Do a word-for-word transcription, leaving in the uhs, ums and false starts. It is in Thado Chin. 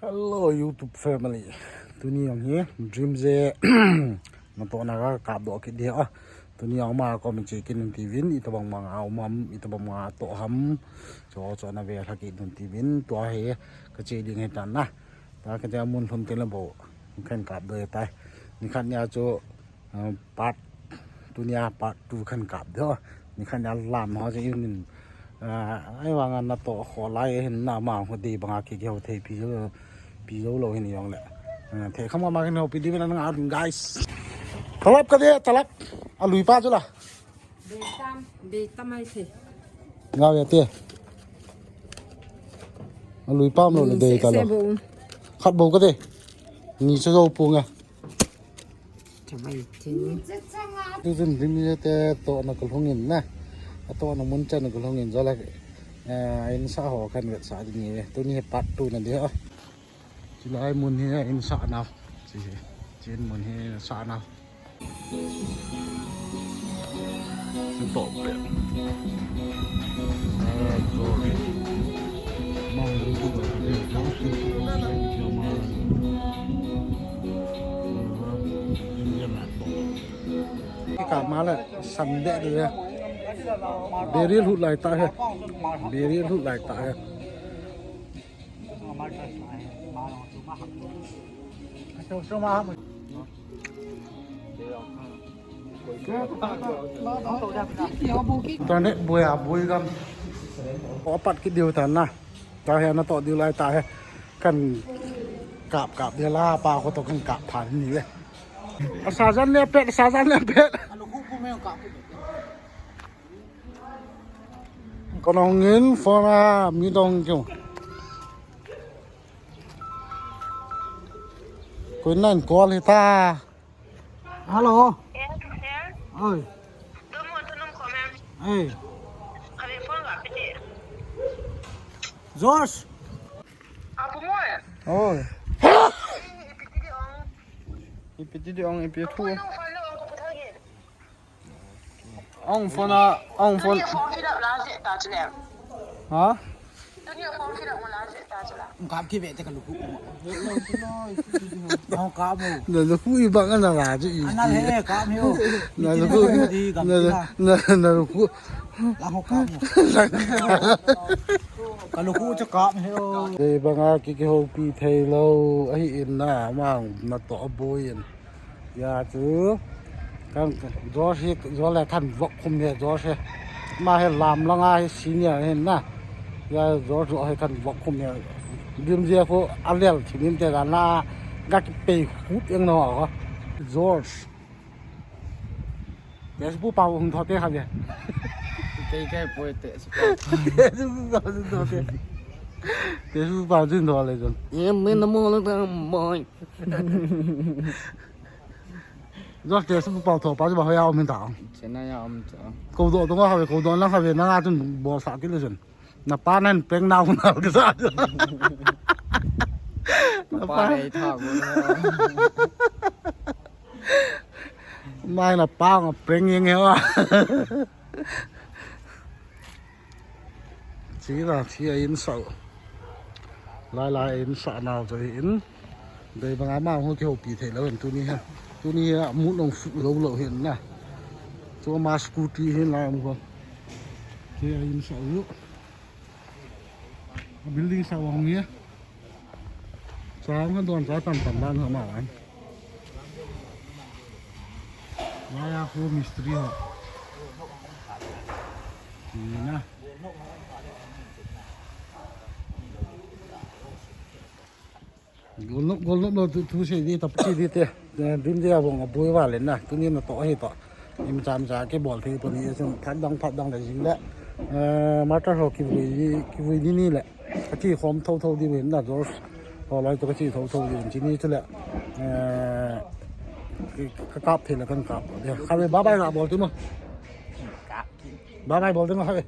Hello YouTube family. Tuni jong hi Dream J natohna kakap doh kit ding a. Tuni jong ama kom che kit un tin, itobang ma nga um ham, itobang ma nga toh ham. Cho cho na ve lha kit un tin, tua hi kache ding hitan na. Tua kache mun thum tin le bou kahin kap doh tai. Nikhat nia chu Ah, part, tunia part two kahin kap ding. Nikhat nia lam ho jeh in, ah, ahivanga natoh kho lai hin na, ama ho dei banga kikihou thei pi jou, pi jou lou hin jong le. Ah, thei kham ma kahin houpi ding na nga ding, guys. Talap kati, talap. Alui pa chu la. Beitam, beitam ai thei. Nga ve te. Alui pa um lou le, hmm, dei se, ta se lou. Bou. Khat bou kati. Ni chu jou pu nga. Chawai thing. Tuchun Dream J te tohna kalhung in na. Atohna mun chan kalhung in, jole, eh, insah ho kahin vetsah ding ahi. Tuni hi part two na ding a. Chulai mun hi insah nau. Chi, chin mun hi sah nau. Toh pe. Kap ma le, san deh deh. Beri lut lai ta he. Beri lut lai ta he. Tane boi a boi gam. Apat kit diu tan na. Tua hi natoh diu lai ta he. Kahin kap kap ding la, pa ko toh kahin kap phan ni ve. Asa jan le pet, asa jan le pet. Kon ong in phone a mi dong kyo. Koi nan call hita. Hello. Yes, sir. Oi. Don't want to know comment. Hey. Kami phone wa piti. George. Abu mo. Oi. Ipiti di ong. Ipiti di ong, ipi thu. Abu no phone no ko putagin. Ong phone a, ong phone. Tunia form fill up la je ta chule. Ha? Tunia form fill up la je ta chule. Kap ki ve te ka luku. Ong kap mo. Na luku i bang ana la je i. Ana le kap mo. Na luku. Di gam na, na, na luku. La ho kap mo. Ka luku chu kap mo. Dei banga kikihoupi thei lou ahi in na, ama natoh aboi in. Hia chu, kan, George hi, George le kahin vok khum e, George hi. Ama hi lam langa hi senior ahin na. Hia George hi kahin vok khum e. Dream J khu alel thim in te ga na, ga kipei khut eng no ko. George. Te su pu pau hung tho te kha ve. Te kai poi te su pau. Te su pu pau hung tho te. Te su pu pau hung tho le jon. Em, men na mo la ta moi. George te su pu pau tho pa chu ba hoya um hin ta. Chena ya um ta. Ko do to ha ve, ko do na ha ve, na nga chun bol sa kit le jon. Na pa nan peng nau na ka sa. Na pa nei tha mo. Mai na pa nga peng yeng he wa. Chi la chi a in sau. Lai lai in sa nau chu in. Dei banga ama hung kihoupi thei lou hen tuni hi. Tuni hi a mut ong fu lou lou hin na. Chu ama scooty hin lai um ko. Chi a in sau. A building sa vang ni. Sa hung don sa tan tan dan ha ma an. Lai a khu mistri ho. Ni na. Golnop, golnop lou thu, thu sei di, tap chi di te. Eh, Dream J a bong aboi val in na. Tuni natoh hi toh. Imacha macha kibol thei pon hi chun phat dang, phat dang le jing le. Eh, matter ho kivui, kivui ni ni le. Kachi khom tho tho di vin na George. Ho lai toh kachi tho tho di vin chini chu le. Eh, ka, kakap thei le kahin kap. Kha ve, bye bye la bol ti mo. Bye bye bol ti mo kha ve.